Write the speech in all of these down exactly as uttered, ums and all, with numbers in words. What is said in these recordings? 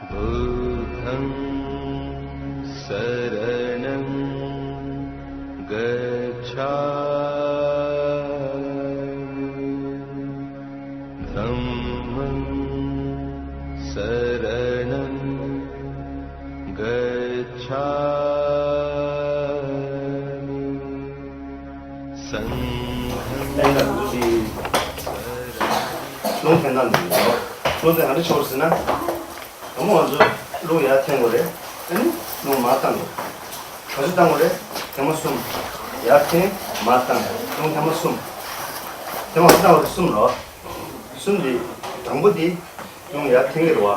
बुद्धं शरणं गच्छामि। धम्मं शरणं गच्छामि। संघं शरणं རླུང་འཐེན་སྟངས་འདི་ཡིན། རླུང་འཐེན་ག་འདྲ་བྱེད་དགོས་ཟེར་ན། དང་པོ་ང་ཚོ་རླུང་ཡར་འཐེན་དགོས་རེད། ཨ་ནི་རླུང་མར་བཏང་དགོས། ག་ཚོད་བཏང་དགོས་རེད། ཐེངས་མ་གསུམ། ཡར་འཐེན། མར་བཏང་། རླུང་ཐེངས་མ་གསུམ། ཐེངས་མ་གསུམ་བཏང་དགོས་རེད། གསུམ་རེད་བ། གསུམ་འདི། དང་པོ་འདི། རླུང་ཡར་འཐེན་གྱི་རེད་བ།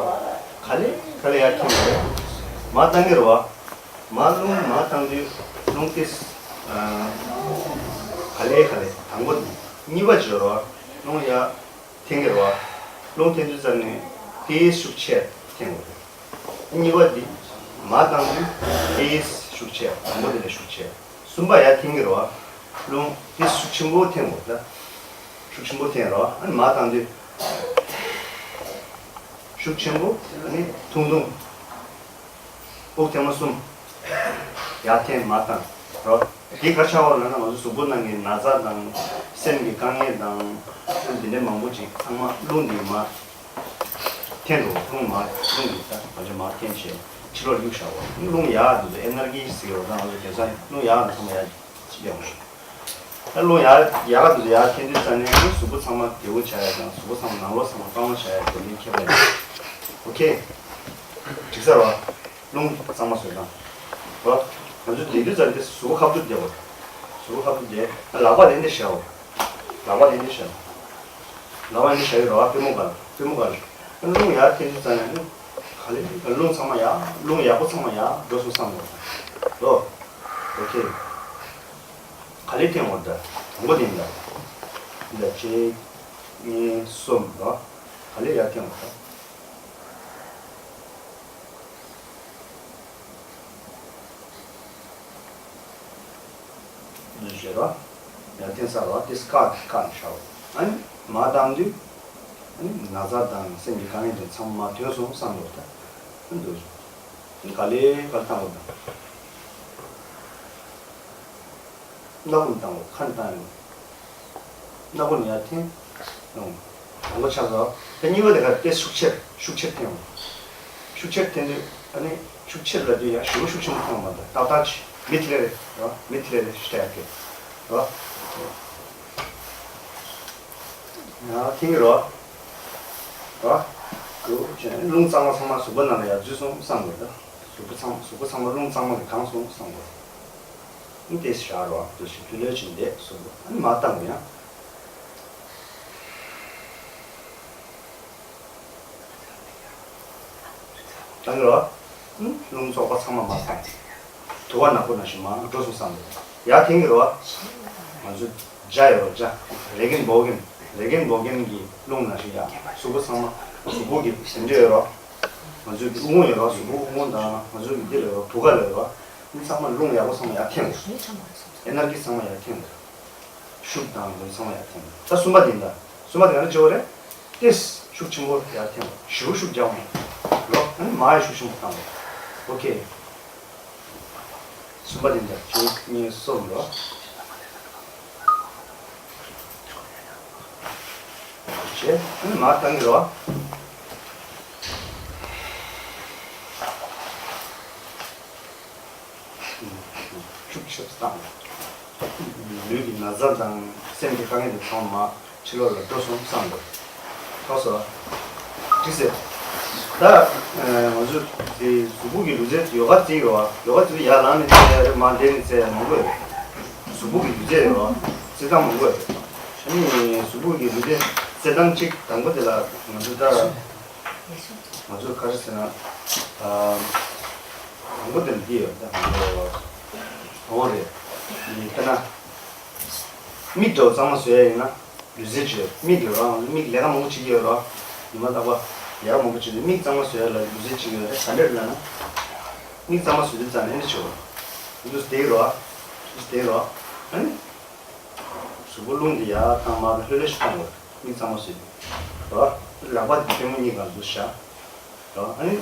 ག་ལེ་ག་ལེ་ཡར་འཐེན་གྱི་རེད། མར་བཏང་གི་རེད་བ། མར་རླུང་མར་བཏང་དུས་རླུང་ཏིས། ཨ། ག་ལེ་ག་ལེ་དང་པོ་འདི། གཉིས་པ་བརྗོད་རོགས། རླུང་ཡར་འཐེན་གྱི་རེད་བ། རླུང་འཐེན་དུས་ཙམ་ནས་ཏིས་ཤུགས་ཆེར་འཐེན་དགོས་རེད། གཉིས་པ་འདི། མར་བཏང་དུས་ཏིས་ཤུགས་ཆེར། དང་པོ་འདི་ལས་ཤུགས་ཆེར། གསུམ་པ་ཡར་འཐེན་གྱི་རེད་བ། རླུང་ཏིས་ཤུགས་ཆེན་པོ་འཐེན་དགོས་རེད་ད། ཤུགས་ཆེན་པོ་འཐེན་རོགས། ཨ་ནི་མར་བཏང་དུས། ཤུགས་ཆེན་པོ། ཨ་ནི་ཐུང་ཐུང་། དབུགས་ཐེངས་མ་གསུམ། ཡར་འཐེན་མར་བཏང་། རོ། འདི་ག་ཆགས་པ་ལབ་ན་ང་ཚོ་གཟུགས་པོ་ནང་གི་ན་ཚ་དང་། སེམས་ཀྱི་དཀའ་ངལ་དང་། འདི་འདྲ་མང་པོ་ཅིག་ཚང་མ་རླུང་འདི་མར་འཐེན་འགྲོ། རླུང་མར། རླུང་འདི་ད་ང་ཚོ་མར་འཐེན་བྱས་ཕྱི་ལོགས་གཡུག་བཞག་པ། རླུང་ཡར་འདུག་ཨེ་ནར་ཇི་ཟེར་བ་དང་ང་ཚོ་དེང་སང་རླུང་ཡར་ཚང་མ་ཡར་ཅིག་ཡོང་། ད་རླུང་ཡར་ཡར་ག་འདུག་ཡར་འཐེན་དུས་ཙམ་ནས་གཟུགས་པོ་ཚང་མ་བདེ་པོ་ཆགས་ཡ་དང་། གཟུགས་པོ་ཚང་མ་ནང་ལོགས་ཚང་མ་གཙང་མ་ཆགས་ཡ་དེ་ནི་ཁྱད་པར་ཡོད། ཨོ་ཁེ། འགྲིག་ས་རེད་བ། རླུང་གཙང་མ་བཟོས་དང་། རོ། ང་ཚོ་བསྡད་དུས་ཙམ་དེ་གཟུགས་པོ་ཁ་ཐུག་བསྡད་དགོས། གཟུགས་པོ་ཁ་ཐུག་བསྡད། ལག་པ་དེ་འདྲ་བཞག་དགོས། ལག་པ་དེ་འདྲ་བཞག་ལག་པ་འདི་བཞག་ཡོད་རེད་བ། པུས་མོ་སྒང་ལ། པུས་མོ་སྒང་ལ། རླུང་ཡར་འཐེན་དུས་ཙམ་ནས་ནི། ག་ལེ་རླུང་ཚང་མ་ཡར། རླུང་ཡག་པོ་ཚང་མ་ཡར་འགྲོ་སོང་བསམ་དགོས་རེད། རོ། ཨོ་ཁེ། ག་ལེ་འཐེན་དགོས་རེད། དང་པོ་འདི་ཡིན་ད། འདི་གཅིག་གཉིས། གསུམ་རོ། ག་ལེ་ཡར་འཐེན་དགོས་རེད། འདི་བྱེད་རོགས། ཡར་འཐེན་ས་རོགས། དེ་སྐད་སྐད་བྱའོ། ཨ་ནི་མར་བཏང་དུས། ཨ་ནི་ན་ཚ་དང་སེམས་ཀྱི་དཀའ་ངལ་དེ་ཚང་མ་མར་ཐོན་སོང་བསམ་དགོས་ད། ཨ་ནི་འདུག་ཨ་ནི་ག་ལེ་ག་ལེ་བཏང་དགོས་ད། སྣ་ཁུང་བཏང་དགོས། ཁ་ནས་བཏང་ཡོང་། སྣ་ཁུང་ནས་ཡར་འཐེན། ཡོང་། དང་པོ་ཆགས་སོང་། དེ་གཉིས་པ་དེ་ག་དེ་ཤུགས་ཆེར་ཤུགས་ཆེར་འཐེན་ཡོང་། ཤུགས་ཆེར་འཐེན་དུས་ཨ་ནི་ཤུགས་ཆེར་ལབ་དུས་ཡང་ཞེ་པོ་ཤུགས་ཆེན་པོ་འཐེན་ཡོང་མ་འདུག་ཏག་ཏག་ཅིག་མི་ཐི་རེ་རེ་རོ། མི་ཐི་རེ་རེ་ཤུགས་ཆེར་ཡར་འཐེན་རོ། ཡང་འཐེན་གྱི་རོ། རོ། རླུང་གཙང་མ་ཚང་མ་གཟུགས་པོ་ནང་ལ་ཡར་འཛུལ་སོང་བསམ་དགོས་ད། གཟུགས་པོ་ཚང་གཟུགས་པོ་ཚང་མ་རླུང་གཙང་མ་གིས་གང་སོང་བསམ་དགོས། ཨ་ནི་དེ་བཞག་རོགས། འདུག་སེ་ལྷོད་ལྷོད་བྱས་བསྡད། གཟུགས་པོ་ཨ་ནི་མར་བཏང་དགོས་ཡང་། བཏང་གི་རོགས། ཨ་ནི་རླུང་བཙོག་པ་ཚང་མ་མར་བཏང་། དུ་བ་ནག་པོ་ནང་བཞིན་མར་འགྲོ་སོང་བསམ་དགོས། ཡར་འཐེན་གྱི་རོ། ང་ཚོ་ཇ་ཡོད་རོ། ཇ། རེ་གིན་བོ་གིན། རེ་གིན་བོ་གིན་གྱི་རླུང་ནང་བཞིན་ཡར་གཟུགས་པོ་ཚང་མ། གཟུགས་པོ་གི་ཟེའུ་འབྲུ་ཡོད་རོ། ང་ཚོའི་དབུགས་ཡོད་རོ། གཟུགས་པོ་དབུགས་དང་ང་ཚོའི་འདི་ལ་ཡོད་རོ། བུ་ག་ལ་ཡོད་རོ། འདི་ཚང་མ་རླུང་ཡག་པོ་ཚང་མ་ཡར་འཐེན་དགོས། ཨེ་ནར་ཇི་ཚང་མ་ཡར་འཐེན་དགོས། ཤུགས་དང་འདི་ཚང་མ་ཡར་འཐེན་དགོས། ད་གསུམ་པ་འདི་ཡིན་ད། གསུམ་པ་འདི་ག་རེ་བྱེད་དགོས་རེད། ཏིས་ཤུགས་ཆེན་པོ་ཡར་འཐེན་དགོས། ཞེ་པོ་ཤུགས་རྒྱག་མ་དགོས་རོ། ཨ་ནི་མར་ཡང་ཤུགས་ཆེན་པོ་བཏང་དགོས། ཨོ་ཁེ། གསུམ་པ་དེ་འདྲ། གཅིག་གཉིས་གསུམ་རོ། བྱས། ཨ་ནི་མར་བཏང་གི་རོ། ཤུགས་ཆེ་བཏང་། ལུས་ཀྱི་ན་ཚ་དང་སེམས་ཀྱི་དཀའ་ངལ་དེ་ཚང་མ། ཕྱི་ལོགས་ལ་འགྲོ་སོང་བསམ་དགོས། ཐོག་སོ། འགྲིག་ཟེར། ད། ང་ཚོ་དེ་གཟུགས་པོ་གི་ལུས་རྩལ་ཡོ་ག་རྩེ་ཡོ་ག་ཡོ་ག་རྩེ་ཡར་ལངས་ནས་རྩེ་ཡ་རེད། མར་བསྡད་ནས་རྩེ་ཡ་མང་པོ་ཡོད་རེད། གཟུགས་པོ་གི་ལུས་རྩལ་ཡོ་ག་རྩེ་སྟངས་མང་པོ་ཡོད་རེད། ཨ་ནི་གཟུགས་པོ་གི་ལུས་རྩལ་རྩེ་སྟངས་གཅིག་དང་པོ་དེ་ལ་ང་ཚོ་ད། ང་ཚོ་ག་རེ་ཟེར་ན། ཨ། དང་པོ་དེ་ལ་འདི་ཡོད་ད། ཨོ་རེད། དཔེར་ན། མིག་འདྲ་བོ་གཙང་མ་བཟོ་ཡ་ཡིན་ན། ལུས་རྩལ་ཅིག་ཡོད། མིག་ཡོད་རང་མིག་ལས་ཀ་མང་པོ་བྱེད་ཀྱི་ཡོད་རོ། ཉི་མ་རྟག་པར་ལས་ཀ་མང་པོ་བྱེད་དུས་མིག་གཙང་མ་བཟོ་ཡ་ལ་ལུས་རྩལ་ཅིག་ཡོད་རེད། ག་འདྲ་རེད་ལབ་ན། མིག་གཙང་མ་བཟོ་དུས་ཙམ་ནས་ཨེ་འདྲ་བྱེད་དགོས། འདུག་སེ་བསྡད་ཀྱི་རོ། འདུག་སེ་བསྡད་ཀྱི་རོ། ཨ་ནི། གཟུགས་པོ་རླུང་འདི་ཡར་བཏང་མར་བཏང་ལྷོད་ལྷོད་ཞིག་བཏང་དགོས། མིག་གཙང་མ་བཟོས་ཏེ། རོ། ལག་པ་འདི་པུས་མོ་གཉིས་སྒང་འདུག་སེ་བཞག་རོ། ཨ་ནི།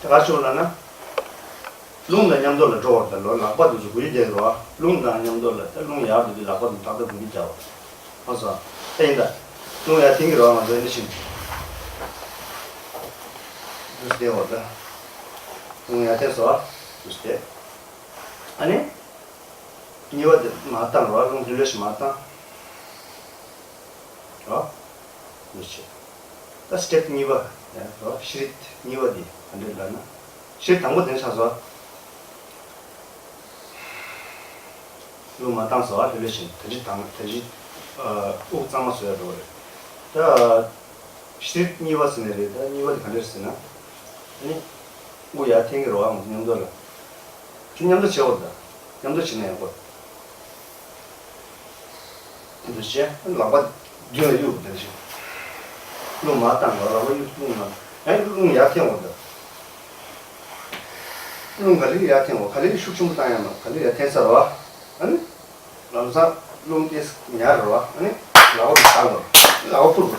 ག་ཅོག་ལབ་ན། རླུང་དང་མཉམ་དུ་ལ་འགྲོ་བར་ད་ལོ་ལག་པ་དུ་ཅིག་གུ་ཡི་རྒྱག་རོ། རླུང་དང་མཉམ་དུ་ལ་ད་རླུང་ཡར་དུ་དུ་ལག་པ་དུ་ཏག་ཏག་གུ་ཡི་རྒྱག་བ། ཨ་སོ། ཨེ་ཡིན་ད། རླུང་ཡར་འཐེན་གི་རོ་ང་ཚོ་ཨེ་ནི་ཤིན། དུ་སྟེ་འོ་ད། རླུང་ཡར་འཐེན་སོ། དུ་སྟེ། ཨ་ནི། གཉིས་པ་དེ་མར་བཏང་རོ། རླུང་ལྷོད་ལྷོད་ཞིག་མར་བཏང་། རོ། འདུ་བྱེད། ད་སི་ཊེབ་གཉིས་པ་ཡང་རོ། ཤེས་རིག་གཉིས་པ་དེ་ག་འདྲས་ལབ་ན། ཤེས་རིག་དང་པོ་དེ་ཆགས་སོ། རླུང་མར་བཏང་སོ། ལྷོད་ལྷོད་ཞིག་ད་ཅི་དང་ད་ཅི་དབུགས་གཙང་མ་བཟོ་ཡ་འགྲོ་རེད། ད་ཤེས་རིག་གཉིས་པ་ཟེར་ནས་རེད། ད་གཉིས་པ་དེ་ག་འདྲས་ཟེར་ན། ཨ་ནི། དབུགས་ཡར་འཐེན་གི་རོ། མཉམ་དུ་ལ། དེ་མཉམ་དུ་བྱེད་འོ་ད། མཉམ་དུ་བྱེད་ན་ཡག་པོ། འདུ་བྱེད། ལག་པ་མདུན་ལ་གཡུག་དེ་བཞིན། རླུང་མར་བཏང་གི་རོ། ལག་པ་གཡུག་རླུང་མར། ཨ་ནི་རླུང་ཡར་འཐེན་འོ་ད། རླུང་ག་ལེར་ཡར་འཐེན་འོ། ག་ལེར་ཤུགས་ཆེན་པོ་བཏང་ཡ་མ་ག་ལེར་ཡར་འཐེན་ས་རོ། ཨ་ནི། ལམ་སང་རླུང་དེ་ཉར་རོ། ཨ་ནི། ལག་པ་དེ་བཞག་རོ། ལག་པ་འཕུར་རོ།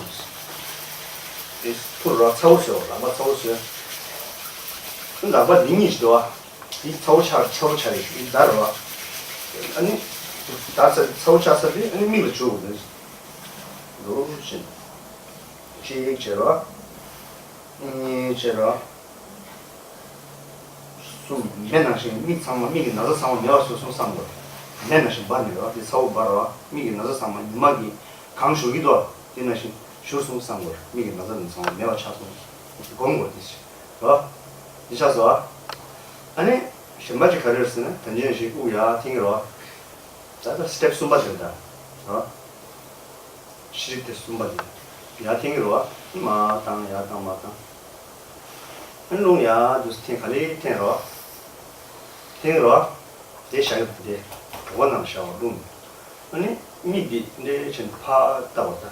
དེ་འཕུར་རོ། ཚ་བོ་བཟོས་རོ། ལག་པ་ཚ་བོ་བཟོས། ལག་པ་འདི་གཉིས་ཤིག་འདུག་བ། འདི་ཚ་བོ་ཆགས་ཚ་བོ་ཆགས་རེད། འདི་འདར་རོ། ཨ་ནི། འདར་ཚ་ཚ་བོ་ཆགས་ཚར་དུས་ཨ་ནི་མིག་ལ་བྱུག་དགོས། འདུག་བཞིན། གཅིག་བྱེད་རོ། གཉིས་བྱེད་རོ། གསུམ། མེ་ནང་བཞིན་མིག་ཚང་མ་མིག་གི་ན་བཟའ་ཚང་མ་མེ་བ་བཟོས་སོང་བསམ་དགོས། མེ་ནང་བཞིན་འབར་ནས་རོ། དེ་ཚ་བོ་འབར་རོ། མིག་གི་ན་བཟའ་ཚང་མ་ཉི་མ་གིས་གང་བཞུར་གྱི་འདུག་དེ་ནང་བཞིན་བཞུར་སོང་བསམ་དགོས། མིག་གི་ན་བཟའ་ནང་ཚང་མ་མེ་བ་ཆགས་སོང་། སྒོམ་དགོས། དེ་བཞིན་རོ། འདི་ཆགས་སོ། ཨ་ནི། གཞན་པ་ཅིག་ག་རེ་རེད་ཟེར་ན། ད་ནི་ཞིག་དབུགས་ཡར་འཐེན་གྱི་རོ། ད་ལྟ་སི་ཊེབ་གསུམ་པ་དེ་རེད་ད། རོ། ཤེས་རིག་དེ་གསུམ་པ་དེ། ཡར་འཐེན་གྱི་རོ། མར་བཏང་། ཡར་བཏང་། མར་བཏང་། ཨ་ནི་རླུང་ཡར་དུ་འཐེན། ག་ལེར་འཐེན་རོ། འཐེན་གྱི་རོ། དེ་བཞག་གི་དེ། གྲོད་ཁོག་ནང་བཞག་པ་རླུང་། ཨ་ནི་མིག་འདི་འདྲའི་ཆེན་ཕར་ལྟ་བ་ད།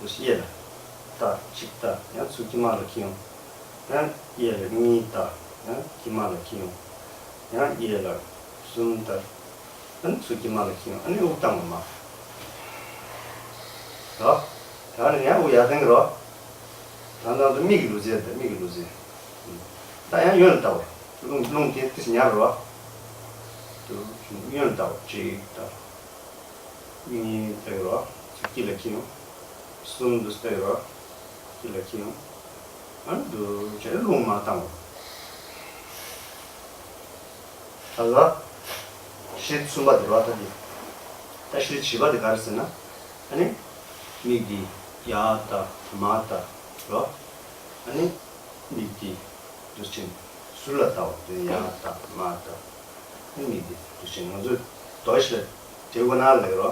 དུ་གཡས་ལ་ལྟ། གཅིག་ལྟ། ཡང་ཚུར་དཀྱིལ་མ་ལ་འཁྱེར་ཡོང་། ཡང་གཡས་ལ་གཉིས་ལྟ། ཡང་དཀྱིལ་མ་ལ་འཁྱེར་ཡོང་། ཡང་གཡས་ལ་གསུམ་ལྟ། ཨ་ནི་ཚུར་དཀྱིལ་མ་ལ་འཁྱེར་ཡོང་། ཨ་ནི་དབུགས་བཏང་བ་མ། རོ། ད་ནི་ཡང་དབུགས་ཡར་འཐེན་གྱི་རོ། ད་ད་ད་མིག་གི་ལུས་རྩལ་དང་མིག་གི་ལུས་རྩལ། ད་ཡང་གཡོན་ལ་ལྟ་བ། རླུང་རླུང་དེ་ཏིས་ཉར་རོ། དུ་གཡོན་ལ་ལྟ་བ། གཅིག་ལྟ། གཉིས་ལྟ་གི་རོ། ཚུར་དཀྱིལ་ལ་འཁྱེར་ཡོང་། གསུམ་དུ་ལྟ་གི་རོ། དཀྱིལ་ལ་འཁྱེར་ཡོང་། ཨ་ནི་འདུག་བྱས་རླུང་མར་བཏང་བ། ད་ལ། ཤེས་གསུམ་པ་དེ་རོ། ད་དེ། ད་ཤེས་བཞི་པ་དེ་ག་རེ་ཟེར་ན། ཨ་ནི། མིག་འདི་ཡར་ལྟ་མར་ལྟ་རོ། ཨ་ནི། མིག་འདི་འདུ་བྱེད་ཟུར་ལ་ལྟ་བ་དེ། ཡར་ལྟ་མར་ལྟ། ཨ་ནི་མིག་འདི་འདུ་བྱེད་ང་ཚོས་རྡོ་ཞིག་ལ་ཌི་ཡ་གོ་ནལ་ལབ་ཀྱི་རོ།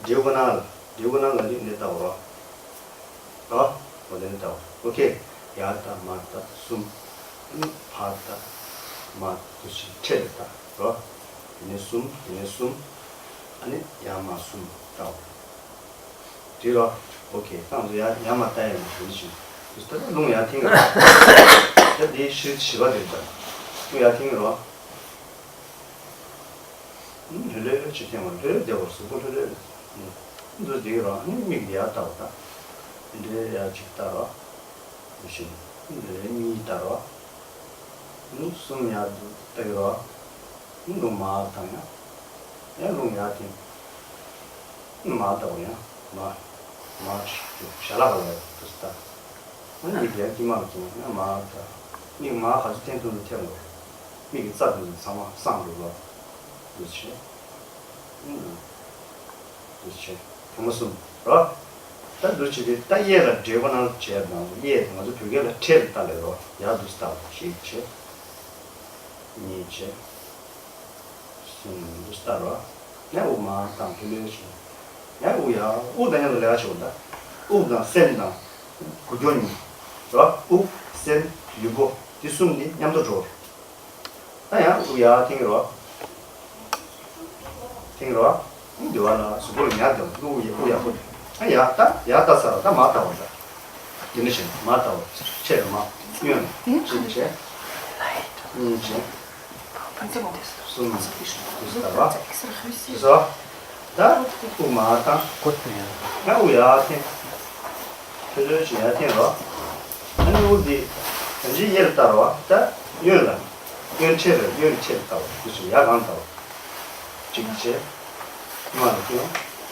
ཌི་ཡ་གོ་ནལ། ཌི་ཡ་གོ་ནལ་ལབ་དུས་འདི་ལྟ་བ་རོ། རོ། འོ་དེ་ནི་ལྟ་བ། ཨོ་ཁེ། ཡར་ལྟ་མར་ལྟ་གསུམ། ཨ་ནི་ཕར་ལྟ། མར་འདུ་བྱེད་འཕྲེད་ལ་ལྟ་རོ། དེ་ནས་གསུམ། དེ་ནས་གསུམ། ཨ་ནི་ཡར་མར་གསུམ་ལྟ་བ། འགྲིག་རོ། ཨོ་ཁེ། ད་ང་ཚོ་ཡར་ཡར་མར་ལྟ་ཡ་ཡིན་ཞུ་ཞུ། ད་རླུང་ཡར་འཐེན་གྱི་རོ། ད་དེའི་ཤེས་བྱ་བ་དེ་ལྟ། རླུང་ཡར་འཐེན་གྱི་རོ། ལྷོད་ལྷོད་ཅིག་འཐེན་པ། ལྷོད་ལྷོད་བསྡད་པ། གཟུགས་པོ་ལྷོད་ལྷོད། འདུག་བསྡད་ཀྱི་རོ། ཨ་ནི་མིག་འདི་ཡར་ལྟ་བ་ད། འདི་འདྲའི་ཡར་གཅིག་ལྟ་རོ། དེ་བཞིན་འདི་འདྲའི་གཉིས་ལྟ་རོ། ཨ་ནི་གསུམ་ཡར་འདུག་ལྟ་གི་རོ། ཨ་ནི་རླུང་མར་བཏང་ཡ། ཡང་རླུང་ཡར་འཐེན། མར་ལྟ་བ་ཡང་མར། མར་ཞལ་ལག་ལ་དུ་ལྟ། ཨ་ནི་མིག་ཡར་དཀྱིལ་མ་ལ་འཁྱེར་ཡང་མར་ལྟ། མིག་མར་ག་ཚོད་འཐེན་ཐུབ་ན་འཐེན་དགོས། མིག་གི་རྩ་འདི་ཚང་མ་སངས་འགྲོ་ལ། འདུ་བྱེད། འདུ་བྱེད། ཐེངས་མ་གསུམ་རོ། ད་འདུ་བྱེད་དེ་ད་གཡས་ལ་ཌི་ཡ་གོ་ནལ་བྱས་དང་། གཡས་དེ་ང་ཚོ་བོད་སྐད་ལ་འཕྲེད་ལ་ལྟ་ལབ་རོ། ཡར་འདུག་ལྟ་བ། གཅིག་བྱེད། གཉིས་བྱེད། གསུམ་འདུག་ལྟ་རོ། ཡང་དབུགས་མར་བཏང་། ལྷོད་ལྷོད་བྱེད། ཡང་དབུགས་ཡར། དབུགས་དང་མཉམ་དུ་ལས་ཀ་བྱེད་དགོས། ད་དབུགས་དང་སེམས་དང་འགུལ་སྐྱོད་གཉིས་རོ། དབུགས་སེམས་ལུས་པོ་དེ་གསུམ་དེ་མཉམ་དུ་འགྲོ། ད་ཡང་དབུགས་ཡར་འཐེན་གྱི་རོ། འཐེན་གྱི་རོ། འདི་བ་ལ་གཟུགས་པོ་ལ་ཉར་དེ་དབུགས་ཡག་པོ། ད་ཡར་ལྟ། ཡར་ལྟ་ཚར་བ། ད་མར་ལྟ་བ། ད་འདི་འདྲ་བྱས་མར་ལྟ་བ། ཆེ་རུ་མ་གཡོན་ལ་གཅིག་བྱས། གཉིས་བྱས། གསུམ། དུས་ལྟ་བ། དུས་ལྟ་བ། ད་དབུགས་མར་བཏང་། ཡང་དབུགས་ཡར་འཐེན། ལྷོད་ལྷོད་བྱས་ཡར་འཐེན་རོ། ཨ་ནི་དབུགས་འདི་ ཡང་ཅིན་གཡས་ལ་བལྟ་རོ། ད་གཡོན་ལ། གཡོན་ཕྱེད་ལ། གཡོན་ཕྱེད་ལ་བལྟ་རོ། འདུག་སེ་ཡར་གང་བལྟ་རོ། གཅིག་བྱས། མར་ལ་བསྟན་ཡོང་།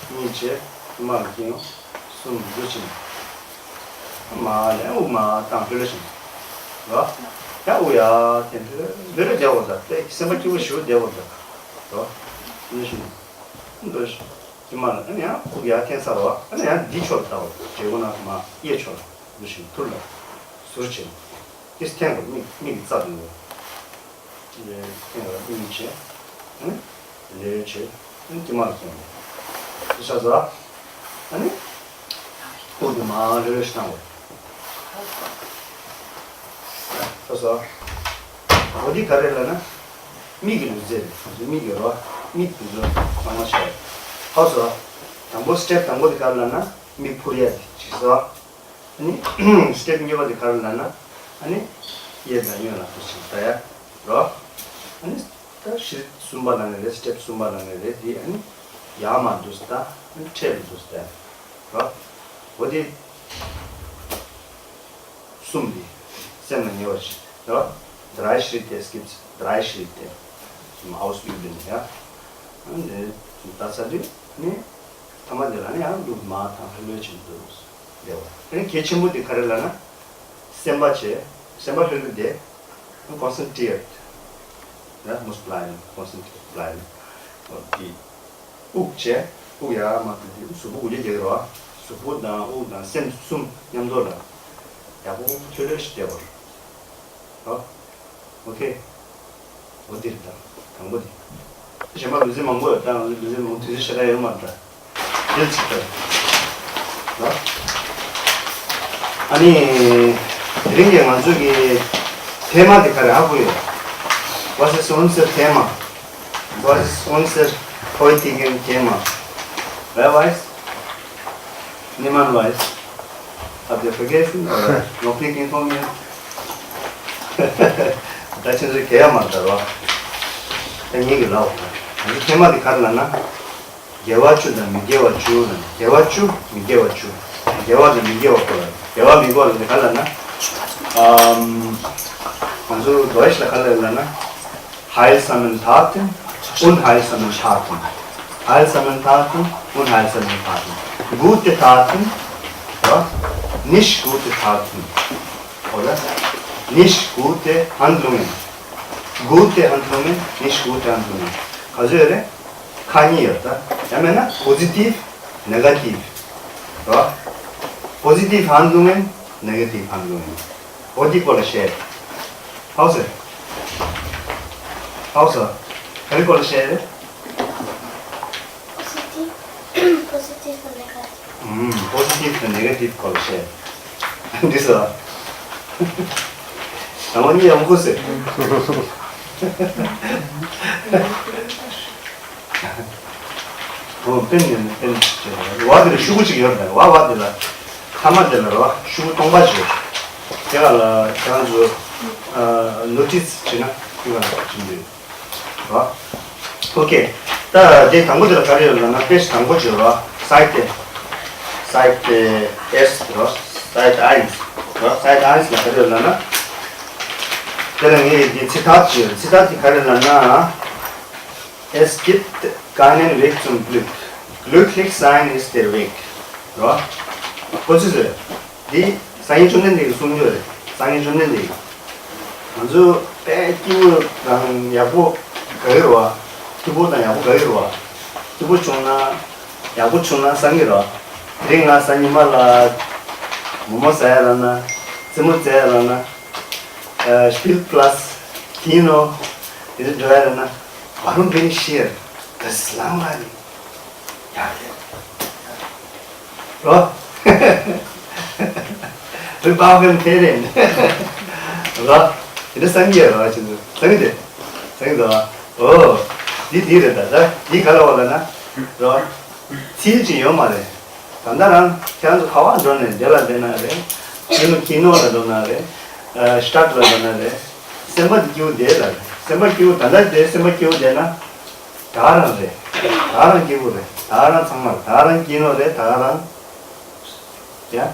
གཉིས་བྱས། མར་ལ་བསྟན་ཡོང་། གསུམ། འདུག་སེ་བྱས། མར་ལ་དབུགས་མར་བཏང་། ལྷོད་ལྷོད་བྱས། རོ། ཡང་དབུགས་ཡར་འཐེན། ལྷོད་ལྷོད་བསྡད་དགོས་ད། དཔེ་སེམས་པ་སྐྱིད་པོ་ཞེ་པོ་བསྡད་དགོས་ད། རོ། ལྷོད་ལྷོད་བྱས། འདུག་སེ། དེ་མར་ལ་ཨ་ནི་ཡང་དབུགས་ཡར་འཐེན་ཚར་བ། ཨ་ནི་ཡང་འདི་ཕྱོགས་ལ་བལྟ་བ། བྱེད་སྒོ་ནང་མར་གཡས་ཕྱོགས་ལ། འདུག་སེ་ཐུར་ལ་ཟུར་བྱས། དེ་འཐེན་དགོས། མིག་མིག་གི་རྩ་དེ་ནས། འཐེན་དགོས། མིག་བྱས། ཨ་ནི་ལེ་བྱས། ཨ་ནི་དེ་མར་འཐེན་དགོས། དེ་ཆགས་ཚར། ཨ་ནི་དབུགས་དེ་མར་ལྷོད་ལྷོད་ཞིག་བཏང་དགོས། ལྷོད་སོང་། འོ་འདི་ག་རེ་ལབ་ན། མིག་གི་ལུས་རྩལ་རེད། མིག་གི་རོ། མིག་གི་ལུས་རྩལ་གཙང་མ་བྱས། ཧ་གོ་སོང་། དང་པོ་སི་ཊེབ་དང་པོ་དེ་ག་རེ་ལབ་ན། མིག་ཕུར་ཡ་དེ་བྱས་སོང་། ཨ་ནི་སི་ཊེབ་གཉིས་པ་དེ་ག་རེ་ལབ་ན། ཨ་ནི་གཡས་དང་གཡོན་ལ་འདུག་སེ་བལྟ་ཡ་རོ། ཨ་ནི་ད་སི་ཊེབ་གསུམ་པ་ལབ་ནི་རེད། སི་ཊེབ་གསུམ་པ་ལབ་ནི་རེད། དེ་ཨ་ནི་ཡར་མར་འདུག་སེ་བལྟ། ཨ་ནི་འཕྲལ་ལ་འདུག་སེ་བལྟ་ཡ་རོ། འོ་དེ་གསུམ་དེ་སེམས་ལ་ངེས་པ་ཞིག་རེད་བ། Drei Schritte, es gibt drei Schritte zum Ausüben, ja. འདི་ད་ཚར་དུས་ནི་ཐ་མ་དེ་ལ་ནི་ཡང་འདུག་མར་དང་ལྷོད་ལྷོད་བྱེད་འདུག་བསྡད་པ། ཨ་ནི་གལ་ཆེན་པོ་དེ་ག་རེ་ལབ་ན། སེམས་པ་བྱས། སེམས་པ་ལྷོད་ལྷོད་བསྡད། Konzentriert, ja, muss bleiben, konzentriert bleiben. འོ་དེ། དབུགས་བྱས། དབུགས་ཡར་མར་དེ་དེ་གཟུགས་པོ་འགུལ་སྐྱོད་རྒྱག་གི་རེད་བ། གཟུགས་པོ་དང་དབུགས་དང་སེམས་གསུམ་མཉམ་དུ་ལ་ཡག་པོ་ལྷོད་ལྷོད་ཞིག་བསྡད་པ་རེད། ཨོ་ཁེ། འོ་དེ་རེད་ད། དང་པོ་དེ། གཞན་པ་ལུས་རྩལ་མང་པོ་ཡོད་ད། ང་ཚོ་ལུས་རྩལ་མང་པོ་དུས་ཚོད་ཞེ་དྲག་ཡོད་མ་རེད་ད། དེ་ཅིག་ད། ཨ་ནི། དེ་རིང་གི་ང་ཚོ་གི་ཐེ་མ་དེ་ག་རེ་ཧ་གོ་ཡོད། Was ist unser Thema? Was ist unser heutigen Thema? Wer weiß? Niemand weiß. Habt ihr vergessen oder noch nicht informiert? ད་ཁྱེད་ཚོས་གལ་ཡང་མ་ལྟར་བ། ད་ངེད་ཀྱི་ལབ་དགོས། ང་ཚོ་ཐེ་མ་དེ་ག་རེ་ལབ་ན། དགེ་བ་བཅུ་དང་མི་དགེ་བ་བཅུ་ལབ་ནས། དགེ་བ་བཅུ། མི་དགེ་བ་བཅུ། དགེ་བ་དང་མི་དགེ་བ་སྐོར་ལ། དགེ་བ་མི་དགེ་བ་ལབ་ནས་ག་རེ་ལབ་ན། ཨམ། ང་ཚོ་Deutsch ལ་ག་རེ་ལབ་ན། Heilsamen Taten, unheilsamen Taten. Heilsamen Taten, unheilsamen Taten. Gute Taten, ja, nicht gute Taten. Oder? Nicht gute Handlungen. Gute Handlungen, nicht gute Handlungen. ག་ཚོད་ཡོད་རེད། ཁག་གཉིས་ཡོད་ད། ཡང་མིན་ན་positiv, negativ. རོ། Positiv Handlungen, negativ Handlungen. འོ་འདི་སྐོར་ལ་བཤད། ཧའོ་སེ། ཧའོ་སེ། ག་རེ་སྐོར་ལ་བཤད་རེད། Positiv, positiv und negativ. ཨུམ། Positiv དང་negativ སྐོར་ལ་བཤད། འདི་སོ། དང་པོ་གཉིས་ཡག་པོ་གོ་སོང་། ཨོ། དཔེ་ནས་དཔེ་བྱས་པ། བ་དེ་ལ་ཤུ་གུ་གཅིག་ཡོད་རེད། བ་བ་དེ་ལ། ཐ་མ་དེ་ལ་རོ། ཤུ་གུ་སྟོང་པ་ཅིག་ཡོད། དེ་ག་ལ་ཁྱེད་རང་ཚོ་ནོ་ཊིས་བྱས་ན་ཁྱོད་རང་བྱེད་འདོད་རོ། ཨོ་ཁེ། ད་དེ་དང་པོ་དེ་ལ་ག་རེ་ཡོད་ལབ་ན། དཔེ་དང་པོ་ཅིག་ཡོད་རོ། Seite, Seite eins རོ། Seite eins རོ། Seite eins ལ་ག་རེ་ཡོད་ལབ་ན། དེ་ལ་ངས་འདི་ཚིག་ཐག་ཅིག་ཡོད། ཚིག་ཐག་དེ་ག་རེ་ལབ་ན། Es gibt keinen Weg zum Glück. Glücklich sein ist der Weg. རོ། ཁོ་ཚོས་ཟེར། འདི་སངས་རྒྱས་བཅོམ་ལྡན་འདས་ཀྱིས་གསུངས་ཡོད་རེད། སངས་རྒྱས་བཅོམ་ལྡན་འདས་ཀྱིས། ང་ཚོ་དཔེ་སྐྱིད་པོ་དང་ཡག་པོ་དགའ་གི་རེད་བ། སྐྱིད་པོ་དང་ཡག་པོ་དགའ་གི་རེད་བ། སྐྱིད་པོ་བྱུང་ན། ཡག་པོ་བྱུང་ན་བསམ་གི་རེད་བ། དེ་རིང་ང་སང་ཉི་མ་ལ་མོག་མོག་ཟ་ཡ་ལབ་ན། རྩེད་མོ་རྩེ་ཡ་ལབ་ན། Spielplatz, Kino, diese Joel, warum bin ich hier? Das ist langweilig. Ja, ja. So. Wir brauchen Ferien. So. Interessant hier, was ist das? Sag bitte. Sag bitte. Oh, die, die, da, da. Die, Kalawa, da, da. So. Ziel, die, Jomare. ད་ལྟ་རང་ཁྱེད་རང་ཚོ་ག་པར་འགྲོ་ནས། འདི་ལ་བསྡད་ན་རེད། ཀི་ནོ་ཀི་ནོ་ལ་འགྲོ་ན་རེད། ཨ། ཤ་ཊ་ལ་འགྲོ་ན་རེད། སེམས་པ་འདི་སྐྱིད་པོ་བསྡད་ལ་རེད། སེམས་པ་སྐྱིད་པོ། ད་ལྟ་དེ་སེམས་པ་སྐྱིད་པོ་བསྡད་ན། ད་ག་རང་རེད། ད་ག་རང་སྐྱིད་པོ་རེད། ད་ག་རང་ཚང་མ་རེད། ད་ག་རང་ཀི་ནོ་རེད། ད་ག་རང་། ཡ།